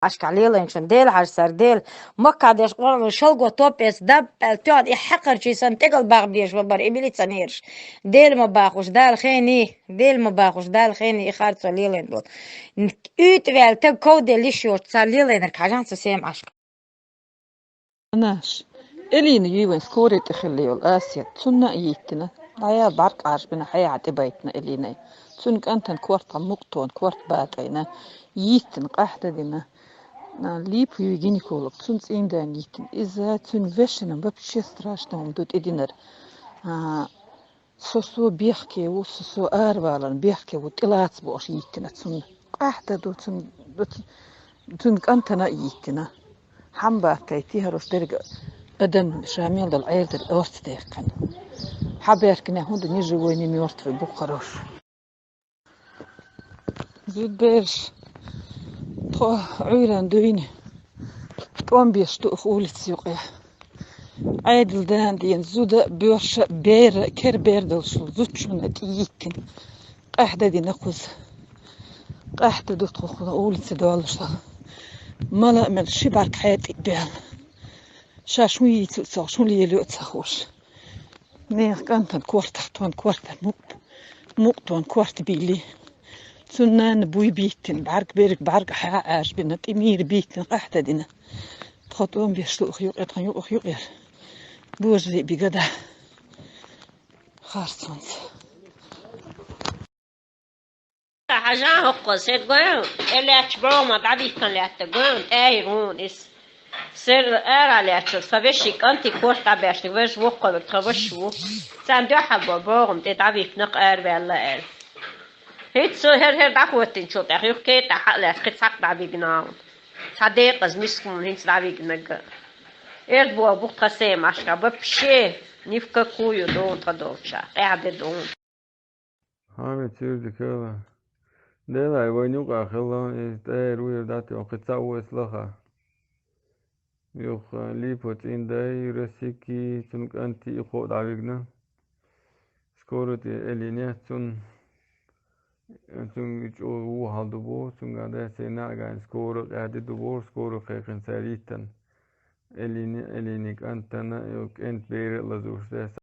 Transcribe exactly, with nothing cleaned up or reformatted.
Ашка лелайначун Дела хьажа цар, Дела. Макка деш къоргӀан шалго топ эца даб аьл тоьхна, и хьакхарчий санна тӀегал бахбеш ва бара, и милиционераш. Дела ма бахуш, Дала хени, Дела ма бахуш, Дала хени, и харцо лелайна болу. УьйтӀа ваьлла таг ков делла йиш йоцу цар лелайнарг хьажахьа цу Сема Ашка. Наш. Элина юй вайн скорый тӀе хилла йолу Асет. Цунна а йиттина. ДӀаяла бӀаьрг Ӏаржбина, хьеха тӀебайтина Элинай. Цуьнан кӀантана корта мукъ тонна, корта батӀайна. Йиттина, къаьхьдадина. А, Липа юй гинеколог. Цунна цӀийндан йиттина. Иза цуьнан вешина вообще страшно хӀума ду тӀединарг. А, Со-со бехке ву, со-со араваларна бехке ву, тӀелаца бохуш йиттина цунна. Къаьхьда ду цунна, цуьнан кӀантана а йиттина. Хьан баккхай техьарус дерг адам ша мел долу Ӏер дерг орца даьккхина. Хьан баьркина хӀунда ни живой, ни мёртвый бу хорош. Зудберш, тхо Ӏуьйранна дуьйна, тӀом беш ду улица юкъе. Ӏедал дана дена зуда, боьрша, бера, кер бер долуш зудчунна тӀе йиттина. Къаьхьда дина кхуза. Къаьхьда ду тхо кхуза улица долуш. Мала а мел ши бӀаьрг хьетӀе а баьлла. Ша шун йийцу а ца хууш, шун лелайо а ца хууш. Нехан кӀантана кортах тхуна корта мукъ, мукъ тхуна корта бийли. Цуьнан нана буй биттина, бӀаьрг берг бӀаьрг хьа Ӏаьржбина, тӀе мийра биттина, къаьхьда дина. Тхо тӀом беш ду юкъе, тхан юкъах юкъера. Божарий бигада. Харцонца. Хьажа хӀокхо, сер гоьн, тӀе лаьттачу бӀогӀама дӀабихкан лаьтта гоьн, тӀаьхьа гӀуна иза. Сер ара лаьттачу, сан вешин кӀанти корта дӀабаьшниг, вежа воккхо верг тхан ваша ву. Царна дуьхьал бо бӀогӀам тӀе дӀавихкина араваьлла аьлла. ХӀинца со хӀер-хӀер дӀахӀоттинчул тӀаьхьа юххе тӀе хьа а лаьцна, кхин цхьаъ дӀавигна хьуна. Цхьа декъаза мискан хӀинца дӀавигнарг. Эрд боху бу тхан Сема Ашка, вообще, ни в какую дуна тхан долча, къаьхьа де дуна. Хьамид, сирдикала. Делай, вайн юкъа хилла, и тӀера вуьйр дӀатоьхна, кхин цхьаъ ву эс лаха. Юха Липа цӀийндай, Расики, цуьнан кӀанти и кхоъ дӀавигна. Скоро тӀе Элине цунна, цуьнга чӀогӀа ву хьал ду боху, цуьнга дай сайн наӀагайна скоро къаьхьа де ду боху, скоро кхайкхина цара йиттина. Элине, Элине кӀантана, кӀентан бер а лазуш дац.